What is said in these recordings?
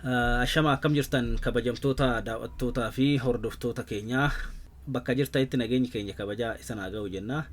Ashama, akkam jirtan kabajamtoota daawwattootaa fi hordoftoota keenyaa? Bakka jirtanitti nageenyi keenya kabajaa isin haa ga'u jenna.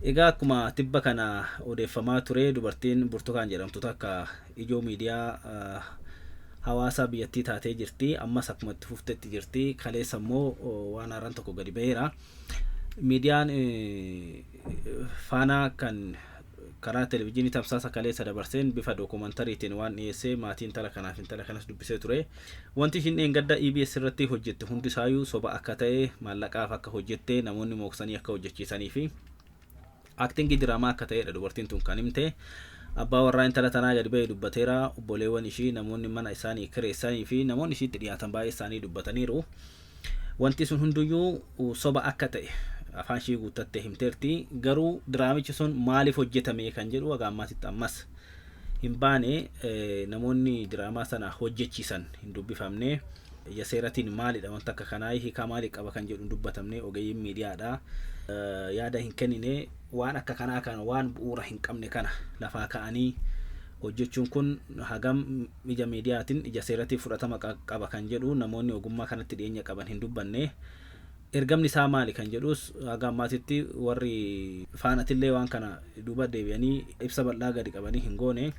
Egaa akkuma tibba kana odeeffamaa ture, dubartiin Burtukaan jedhamtu takka ijoo miidiyaa hawaasaa biyyattii taatee jirti. Ammas akkuma itti fuftetti jirti. Kaleessa immoo waan haaraan tokko gadi ba'eera. Miidiyaan Faanaa kan karaa televizyiinii tamsaasa kaleessa dabarseen bifa dookumantariitiin waan dhiyeessee maatii intala kanaaf intala kanas dubbisee ture. Wanti ishiin dheengadda EBS irratti hojjette hundisaayyuu soba akka ta'e, maallaqaaf akka hojjette, namoonni mooksanii akka hojjechiisanii fi acting diraamaa akka ta'edha dubartiin tun kan himte. Abbaa warraa intala tanaa gadi ba'ee dubbateera. Obboleewwan ishii, namoonni mana isaanii kireessanii fi namoonni ishiitti dhiyaatan baay'ee isaanii dubbataniiru. Wanti sun hunduyyuu soba akka ta'e afaan ishii guuttattee himteerti. Garuu diraamichi sun maaliif hojjetame kan jedhu haga ammaatitti ammas hin baane. Namoonni diraamaa sana hojjechiisan hin dubbifamne. Ija seeratiin maalidha wanta akka kanaa, hiikaa maalii qaba kan jedhu hin dubbatamne. Ogeeyyiin miidiyaadha yaada hin kennine. Waan akka kanaa kana, waan bu'uura hin qabne kana lafaa ka'anii hojjechuun kun hagam ija miidiyaatiin, ija seeratiin fudhatama qaba kan jedhu namoonni ogummaa kanatti dhiyeenya qaban hin dubbanne. Ergamni isaa maali kan jedhus haga ammaatitti warri Faanatillee waan kana duuba deebi'anii ibsa bal'aa gadi qabanii hin goone.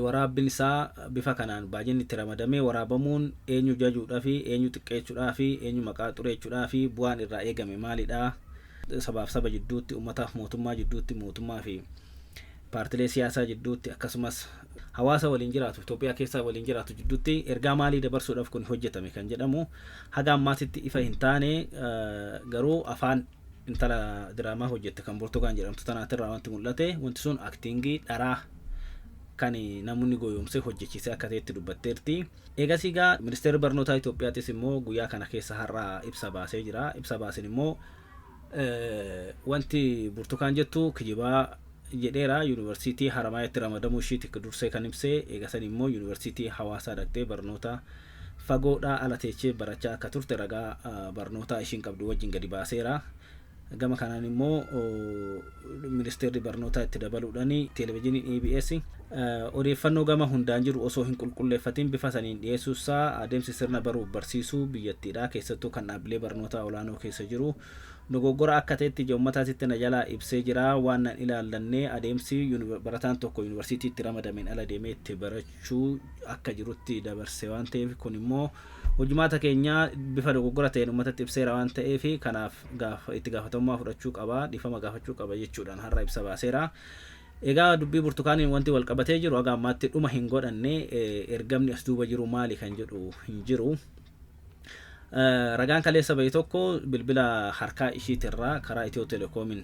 Waraabbiin isaa bifa kanaan baajinni itti ramadamee waraabamuun eenyu jajuudhaa fi eenyu xiqqeechuudhaa fi eenyu maqaa xureechuudhaa fi bu'aan irraa eegame maalidha? Sabaaf saba jidduutti, uummataaf mootummaa jidduutti, mootummaa fi paartilee siyaasaa jidduutti, akkasumas hawaasa waliin jiraatu Itoophiyaa keessa waliin jiraatu jidduutti ergaa maalii dabarsuudhaaf kun hojjetame kan jedhamu haga ammaatitti ifa hin taane. Garuu afaan intala diraamaa hojjette kan Burtukaan jedhamtu tanaatirraa wanti mul'ate, wanti sun acting dharaa kan namoonni goyoomsee hojjechiisee akka ta'etti dubbatteerti. Eegas egaa ministeerri barnootaa Itoophiyaatis immoo guyyaa kana keessa har'a ibsa baasee jira. Ibsa baasin immoo wanti Burtukaan jettu kijibaa jedheera. Yuunivarsiitii Haramaayaatti ramadamuu ishiiti dursee kan ibsee. Eegasan immoo yuunivarsiitii Hawaasaa dhaqxee barnoota fagoodhaa ala teechee barachaa akka turte ragaa barnootaa ishiin qabdu wajjin gadi baaseera. Gama kanaan immoo ministeerri barnootaa itti dabaluudhaan televezyiiniin EBS odeeffannoo gama hundaan jiru osoo hin qulqulleeffatin bifa saniin dhiyeessuusaa adeemsi sirna baruuf barsiisuu biyyattiidha keessattuu kan dhaabbilee barnootaa olaanoo keessa jiru dogoggora akka ta'etti ija uummataatitti na jalaa ibsee jira. Waan nan ilaallannee adeemsi barataan tokko yuunivarsiitiitti ramadameen ala deemee itti barachuu akka jirutti dabarse waan ta'eef, kun immoo hojimaata keenya bifa dogoggora ta'een uummatatti ibseera waan ta'eef, kanaaf itti gaafatamummaa fudhachuu qaba, dhiifama gaafachuu qaba jechuudhaan har'a ibsa baaseera. Egaa dubbii Burtukaaniin wanti wal qabatee jiru haga ammaatti dhuma hin godhanne. Ergamni as duuba jiru maali kan jedhu hin jiru. Ragaan kaleessa bahe tokko bilbila harkaa ishiitirraa karaa Itiyoo Telekoomiin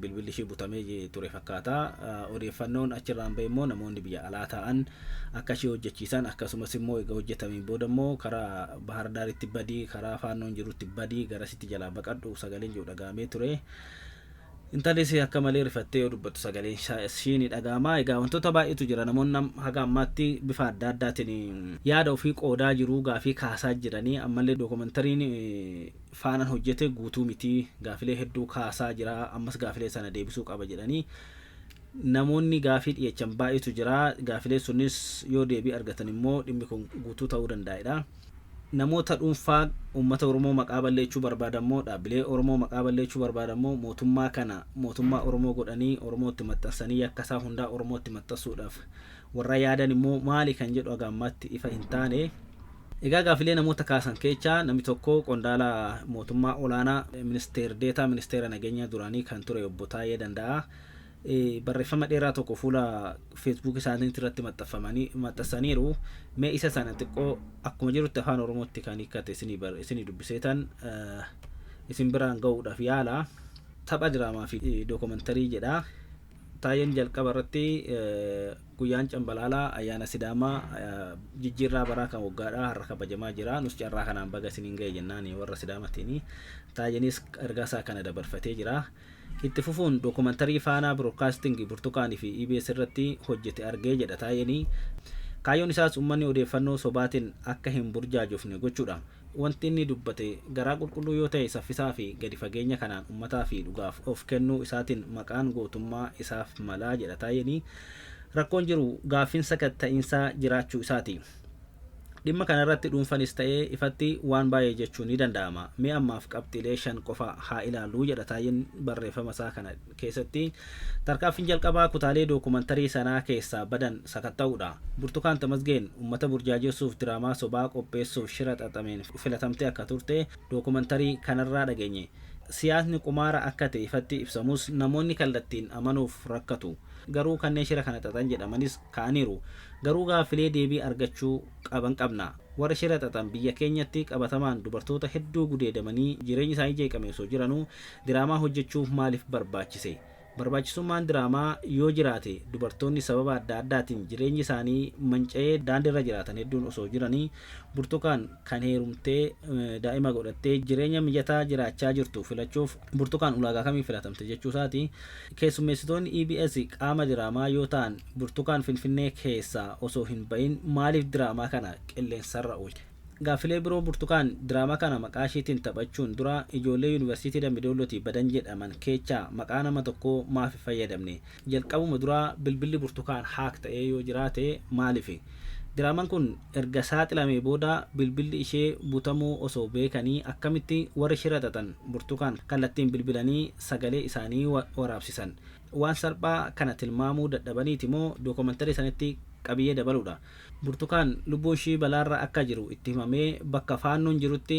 bilbilli ishii butamee ture fakkaata. Odeeffannoon achirraan bahe immoo namoonni biyya alaa ta'an akka ishii hojjechiisan, akkasumas immoo egaa hojjetameen booda immoo karaa Bahar Daaritti badii, karaa Faannoon jirutti badii, garasitti jalaa baqadhu sagaleen jiru dhaga'amee ture. Intallis akka malee rifattee yoo dubbattu sagaleen ishii ni dhaga'ama. Egaa wantoota baay'eetu jira. Namoonni haga ammaatti bifa adda addaatiin yaada ofii qoodaa jiru, gaafii kaasaa jiranii. Ammallee dookumentariin Faanaan hojjete guutuu miti. Gaafilee hedduu kaasaa jira. Ammas gaafilee sana deebisuu qaba jedhanii namoonni gaafii dhiyeechan baay'eetu jira. Gaafilee sunis yoo deebii argatan immoo dhimmi kun guutuu ta'uu danda'edha. Namoota dhuunfaa uummata Oromoo maqaa balleechuu barbaadan moo, dhaabbilee Oromoo maqaa balleechuu barbaadan moo, mootummaa kana mootummaa Oromoo godhanii Oromootti maxxansanii yakka isaa hundaa Oromootti maxxansuudhaaf warra yaadan immoo maali kan jedhu haga ammaatti ifa hin taane. Egaa gaafilee namoota kaasan keechaa namni tokko qondaala mootummaa olaanaa, ministeer deetaa ministeera nageenyaa duraanii kan ture obbo Taayyee Danda'aa barreeffama dheeraa tokko fuula feesbuuk isaanii irratti maxxanfamanii maxxansaniiru. Mee isa sana xiqqoo akkuma jirutti afaan Oromootti kan hiikkate isinii dubbiseetan isin biraan ga'uudhaaf yaala. Tapha diraamaa fi dookumantarii jedha. Taayyeen jalqaba irratti guyyaan Cambalaalaa ayyaana Sidaamaa jijjiirraa baraa kan waggaadhaa har'a kabajamaa jira. Nus carraa kanaan baga isiniin ga'e jennaan warra Sidaamatiin. Taayyeenis ergaa isaa kana dabarfatee jira. Itti fufuun dookumantarii Faanaa Biroodkaasting Burtukaanii fi EBS irratti hojjete argee jedha Taayyeenii. Kaayyoon isaas uummanni odeeffannoo sobaatiin akka hin burjaajofne gochuudha. Wanti inni dubbate garaa qulqulluu yoo ta'e, saffisaa fi gadi fageenya kanaan uummataa fi dhugaaf of kennuu isaatiin maqaan gootummaa isaaf malaa jedha Taayyeenii. Rakkoon jiru gaaffiin sakatta'iinsaa jiraachuu isaati. Dhimma kanarratti dhuunfanis ta'ee ifatti waan baay'ee jechuun ni danda'ama. Mee ammaaf qabxiilee 5 qofa haa ilaallu jedha Taayyeen barreeffama isaa kana keessatti. Tarkaanfiin jalqabaa kutaalee dookumantarii sanaa keessaa badan sakatta'uudha. Burtukaan Tamasgeen uummata burjaajessuuf diraamaa sobaa qopheessuuf shira xaxameen filatamtee akka turte dookumantarii kanarraa dhageenye. Siyaasni qumaara akka ta'e ifatti ibsamus namoonni kallattiin amanuuf rakkatu. Garuu kanneen shira kana xaxan jedhamanis ka'aniiru. Garuu gaaffilee deebii argachuu qaban qabna. Warri shira xaxan biyya keenyatti qabatamaan dubartoota hedduu gudeedamanii jireenyi isaanii jeeqame osoo jiranuu diraamaa hojjechuuf maaliif barbaachise? Barbaachisummaan diraamaa yoo jiraate dubartoonni sababa adda addaatiin jireenyi isaanii manca'ee daandiirra jiraatan hedduun osoo jiranii Burtukaan kan heerumtee daa'ima godhattee jireenya mijataa jiraachaa jirtu filachuuf Burtukaan ulaagaa kamiin filatamte jechuu isaati. Keessummeessitoonni EBS qaama diraamaa yoo ta'an Burtukaan Finfinnee keessaa osoo hin ba'in maaliif diraamaa kana qilleensarra oolche? Gaaffilee biroo Burtukaan diraamaa kana maqaa isheetiin taphachuun dura ijoollee Yuunivarsiitii Dambidollootii badan jedhaman keechaa maqaa nama tokkoo maaf hin fayyadamne? Jalqabuma duraa bilbilli Burtukaan haak ta'ee yoo jiraate maalifi? Diraamaan kun erga saaxilamee booda bilbilli ishee butamuu osoo beekanii akkamitti warri shira xaxan Burtukaan kallattiin bilbilanii sagalee isaanii waraabsisan? Waan salphaa kana tilmaamuu dadhabaniiti moo dookumantarii sanitti qabiyyee dabaluudha? Burtukaan lubbuun ishii balaarra akka jiru itti himamee bakka Faannoon jirutti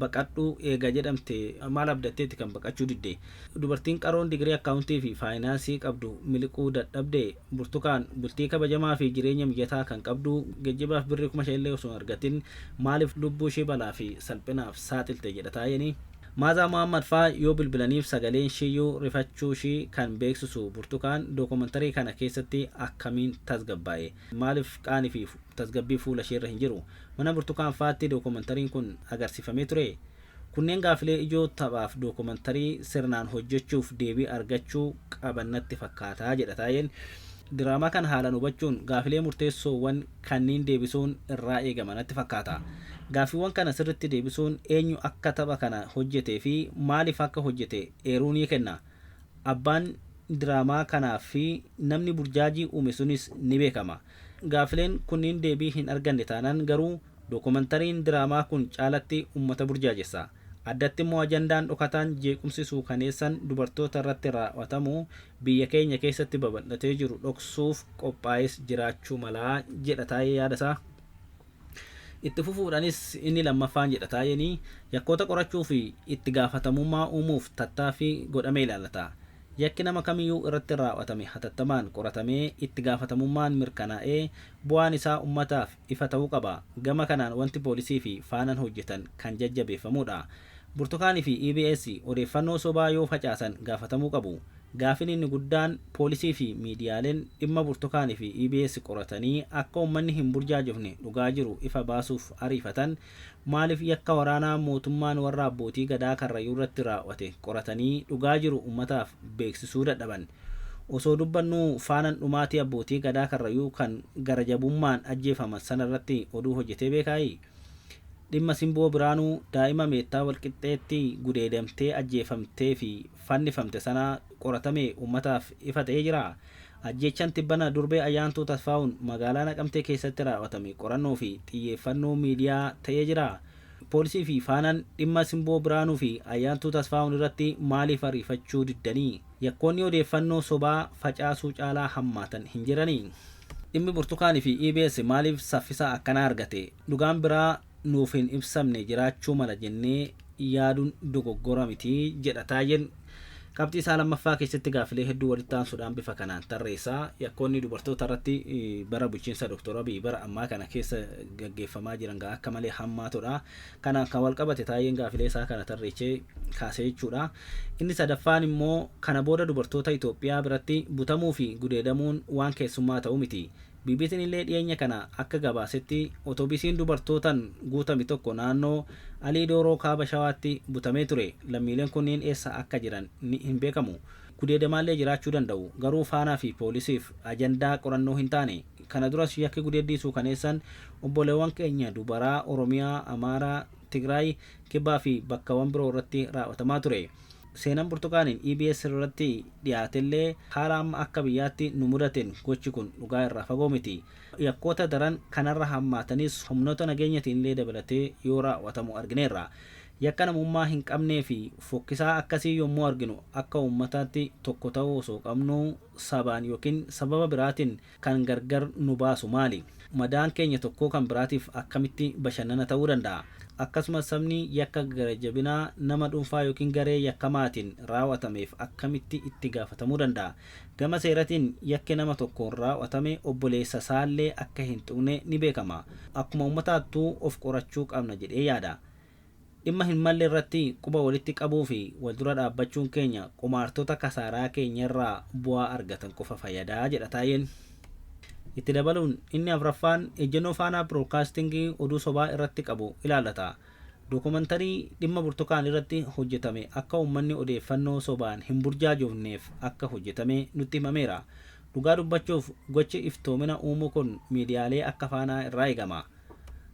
baqadhu eega jedhamte maal abdatteeti kan baqachuu didde? Dubartiin qaroon digirii akkaawuntii fi faayinaansii qabdu miliquu dadhabde Burtukaan bultii kabajamaa fi jireenya mijataa kan qabdu geejjibaaf birrii 5,000 illee osoo hin argatin maaliif lubbuu ishee balaa fi salphinaaf saaxilte jedha Taayeen. Maazaa Mohaammad faa yoo bilbilaniif sagaleen ishiiyyuu rifachuu ishii kan beeksisu Burtukaan dookumantarii kana keessatti akkamiin tasgabbaa'e? Maaliif qaanii fi tasgabbii fuula isheerra hin jiru? Mana Burtukaan faatti dookumantariin kun agarsiifamee turee? Kunneen gaafilee ijoo taphaaf dookumantarii sirnaan hojjechuuf deebii argachuu qaban natti fakkaata jedha Taayeen. Diraamaa kana haalaan hubachuun gaafilee murteessoowwan kanniin deebisuun irraa eegama natti fakkaata. Gaaffiiwwan kana sirritti deebisuun eenyu akka tapha kana hojjetee fi maaliif akka hojjete eeruu ni kenna. Abbaan diraamaa kanaaf fi namni burjaajii uume sunis ni beekama. Gaafileen kunniin deebii hin arganne taanaan garuu dookumantariin diraamaa kun caalatti uummata burjaajessa. Addatti immoo ajandaan dhokataan jeequmsi suukaneessan dubartoota irratti raawwatamu biyya keenya keessatti babal'atee jiru dhoksuuf qophaa'es jiraachuu malaa jedha Taayee yaada isaa. Itti fufuudhaanis inni lammaffaan jedha Taayeen yakkoota qorachuu fi itti gaafatamummaa uumuuf tattaaffii godhame ilaallata. Yakki nama kamiyyuu irratti raawwatame hatattamaan qoratamee itti gaafatamummaan mirkanaa'ee bu'aan isaa ummataaf ifa ta'uu qaba. Gama kanaan wanti poolisii fi Faanan hojjetan kan jajjabeeffamuudha. Burtukaanii fi EBS odeeffannoo sobaa yoo facaasan gaafatamuu qabu. Gaaffiin inni guddaan poolisii fi miidiyaaleen dhimma Burtukaanii fi EBS qoratanii akka uummanni hin burjaajofne dhugaa jiru ifa baasuuf ariifatan maaliif yakka waraanaa mootummaan warra abbootii gadaa Karrayyuu irratti raawwate qoratanii dhugaa jiru ummataaf beeksisuu dadhaban? Osoo dubbannuu Faanan dhumaatii abbootii gadaa Karrayyuu kan gara jabummaan ajjeefaman sanarratti oduu hojjetee beekaayi? Dhimma Simboo Biraanuu daa'ima Meettaa Walqixxeetti gudeedamtee ajjeefamtee fi fannifamte sanaa qoratame ummataaf ifa ta'ee jira. Ajjeechaan tibbana durbee Ayyaantuu Tasfaa'uun magaalaa Naqamtee keessatti raawwatame qorannoo fi xiyyeeffannoo miidiyaa ta'ee jira. Poolisii fi Faanaan dhimma Simboo Biraanuu fi Ayyaantuu Tasfaa'uun irratti maaliif ariifachuu diddanii? Yakkoonni odeeffannoo sobaa facaasuu caalaa hammaatan hin jiranii? Dhimmi Burtukaanii fi EBS maaliif saffisa akkanaa argate? Dhugaan biraa nuuf hin ibsamne jiraachuu mala jennee yaaduun dogoggora miti jedha Taayyeen. Qabxii isaa lammaffaa keessatti gaaffilee hedduu walitti aansuudhaan bifa kanaan tarreessa. Yakkoonni dubartoota irratti bara bulchiinsa Dr. Abiy bara ammaa kana keessa gaggeeffamaa jiran akka malee hammaatodha. Kanaan kan wal qabate Taayyeen gaaffilee isaa kana tarreechee kaasee jechuudha. Inni sadaffaan immoo kana booda dubartoota Itoophiyaa biratti butamuu fi gudeedamuun waan keessummaa ta'u miti. BBC'n illee dhiyeenya kana akka gabaasetti otobisiin dubartootaan guutame tokko naannoo Alii Dooroo kaaba Shawaatti butamee ture. Lammiileen kunniin eessa akka jiran ni hin beekamu. Gudeedamaallee jiraachuu danda'u. Garuu Faanaa fi poolisiif ajandaa qorannoo hin taane. Kana duras yakki gudeeddii suukaneessan obboleewwan keenya dubaraa Oromiyaa, Amaaraa, Tigraay, Kibbaa fi bakkawwan biroo irratti raawwatamaa ture. Seenaan Burtukaaniin EBS irratti dhiyaatellee haala amma akka biyyaatti nu mudateen gochi kun dhugaa irraa fagoo miti. Yakkoota daran kanarra hammaatanis humnoota nageenyatiin illee dabalatee yoo raawwatamu argineerra. Yakka namummaa hin qabnee fi fokkisaa akkasii yommuu arginu akka uummataatti tokko ta'uu osoo qabnuu sabaan yookiin sababa biraatiin kan gargar nu baasu maali? Madaan keenya tokkoo kan biraatiif akkamitti bashannana ta'uu danda'a? Akkasumas sabni yakka garajabinaa nama dhuunfaa yookiin garee yakkamaatiin raawwatameef akkamitti itti gaafatamuu danda'a? Gama seeratiin yakki nama tokkoon raawwatame obboleessa isaallee akka hin tuqne ni beekama. Akkuma uummataattuu of qorachuu qabna jedhee yaada. Dhimma hin malle irratti quba walitti qabuu fi waldura dhaabbachuun keenya qumaartota kasaaraa keenyarraa bu'aa argatan qofa fayyadaa jedha Taayyeen. Itti dabaluun inni afraffaan ejjennoo Faanaa Biroodkaastingii oduu sobaa irratti qabu ilaallata. Dookumantarii dhimma Burtukaan irratti hojjetame akka uummanni odeeffannoo sobaan hin burjaajofneef akka hojjetame nutti himameera. Dhugaa dubbachuuf gochi iftoomina uumuu kun miidiyaalee akka Faanaa irraa eegama.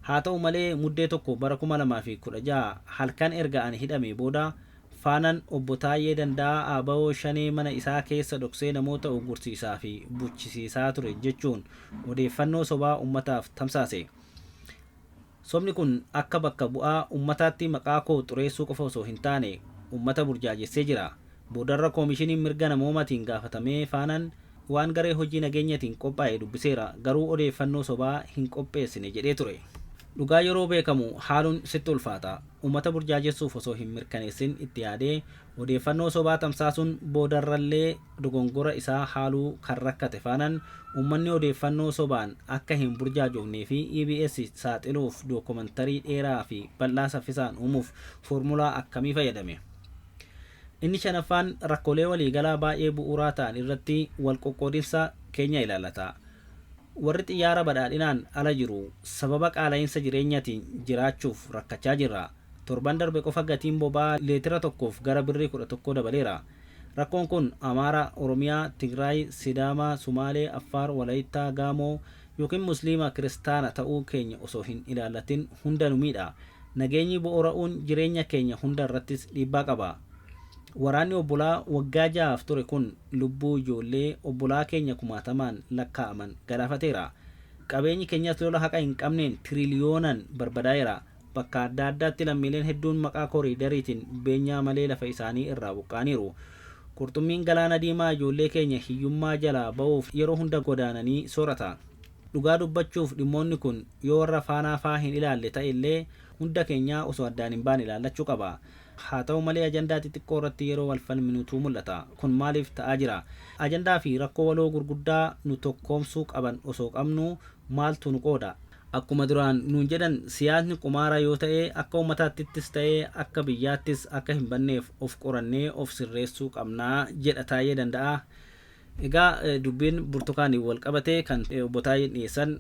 Haa ta'u malee Muddee 1 bara 2016 halkan erga ani hidhamee booda Faanaan obbo Taayyee Danda'aa ABO Shanee mana isaa keessa dhoksee namoota uggursiisaa fi buchisiisaa ture jechuun odeeffannoo sobaa uummataaf tamsaase. Sobni kun akka bakka bu'aa uummataatti maqaa koo xureessuu qofa osoo hin taane uummata burjaajessee jira. Boodarra koomishiniin mirga namoomaatiin gaafatamee Faanaan waan garee hojii nageenyatiin qophaa'e dubbiseera, garuu odeeffannoo sobaa hin qopheessine jedhee ture. Dhugaa yeroo beekamu haaluun sitti ulfaata. Uummata burjaajessuuf osoo hin mirkaneessin itti yaadee odeeffannoo sobaa tamsaasuun boodarrallee dogongora isaa haaluu kan rakkate Faanaan uummanni odeeffannoo sobaan akka hin burjaajofnee fi EBS saaxiluuf dookumantarii dheeraa fi bal'aa saffisaan uumuuf foormulaa akkamii fayyadame? Inni shanaffaan rakkoolee waliigalaa baay'ee bu'uuraa ta'an irratti wal qoqqoodinsa keenya ilaallata. Warri xiyyaara badhaadhinaan ala jiru sababa qaala'insa jireenyaatiin jiraachuuf rakkachaa jirra. Torban darbe qofa gatiin boba'aa leetira tokkoof gara birrii 11 dabaleera. Rakkoon kun Amaara, Oromiyaa, Tigraay, Sidaamaa, Sumaalee, Affaar, Walayittaa, Gaamoo yookiin Musliima Kiristaana ta'uu keenya osoo hin ilaallatin hunda nu miidha. Nageenyi boora'uun jireenya keenya hunda irrattis dhiibbaa qaba. Waraanni obbolaa waggaa ja'aaf ture kun lubbuu ijoollee obbolaa keenya kumaatamaan lakkaa'aman galaafateera. Qabeenyi keenyas lola haqa hin qabneen tiriliyoonaan barbadaa'eera. Bakka adda addaatti lammiileen hedduun maqaa koriidariitiin beenyaa malee lafa isaanii irraa buqqa'aniiru. Qurxummiin galaana diimaa ijoollee keenya hiyyummaa jalaa ba'uuf yeroo hunda godaananii soorata. Dhugaa dubbachuuf dhimmoonni kun yoo warra Faanaa faa hin ilaalle ta'e illee hunda keenyaa osoo addaan hin baane ilaallachuu qaba. Haa ta'u malee ajandaa xixiqqoo irratti yeroo wal falminutu mul'ata. Kun maaliif ta'aa jira? Ajandaa fi rakkoo waloo gurguddaa nu tokkoomsuu qaban osoo qabnuu maaltu nu qooda? Akkuma duraan nuun jedhan siyaasni qumaara yoo ta'e akka uummataattis ta'e akka biyyaattis akka hin banneef of qorannee of sirreessuu qabnaa jedha Taayyee Danda'aa. Egaa dubbiin Burtukaaniin wal qabate kan obbo Taayyeen dhiyeessan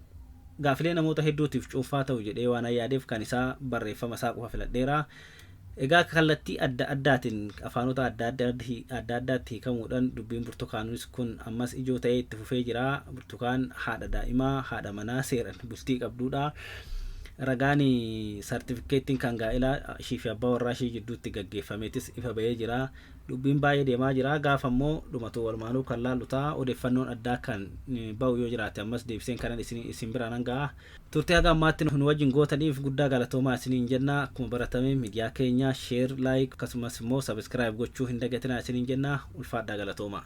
gaafilee namoota hedduutiif cuunfaa ta'u jedhee waan yaadeef kan isaa barreeffama isaa qofa filadheera. Egaa kallattii adda addaatiin afaanota adda addaatti hiikamuudhaan dubbiin Burtukaanis kun ammas ijoo ta'ee itti fufee jira. Burtukaan haadha daa'imaa, haadha manaa seeraan bultii qabduudha. Ragaan sartifikeettiin kan gaa'elaa ishii fi abbaa warraa ishii gidduutti gaggeeffameetis ifa bahee jira. Dubbiin baay'ee deemaa jira. Gaafa immoo dhumatu walumaanuu kan laallu ta'a. Odeeffannoon addaa kan bahu yoo jiraate ammas deebiseen kanan isin biraan hanga'a. Turtii haga ammaatti nu wajjin gootaniif guddaa galatoomaa isiniin jenna. Akkuma baratame miidiyaa keenya share, like akkasumas immoo subscribe gochuu hin dagatinaa isiniin jenna. Ulfaadhaa galatoomaa.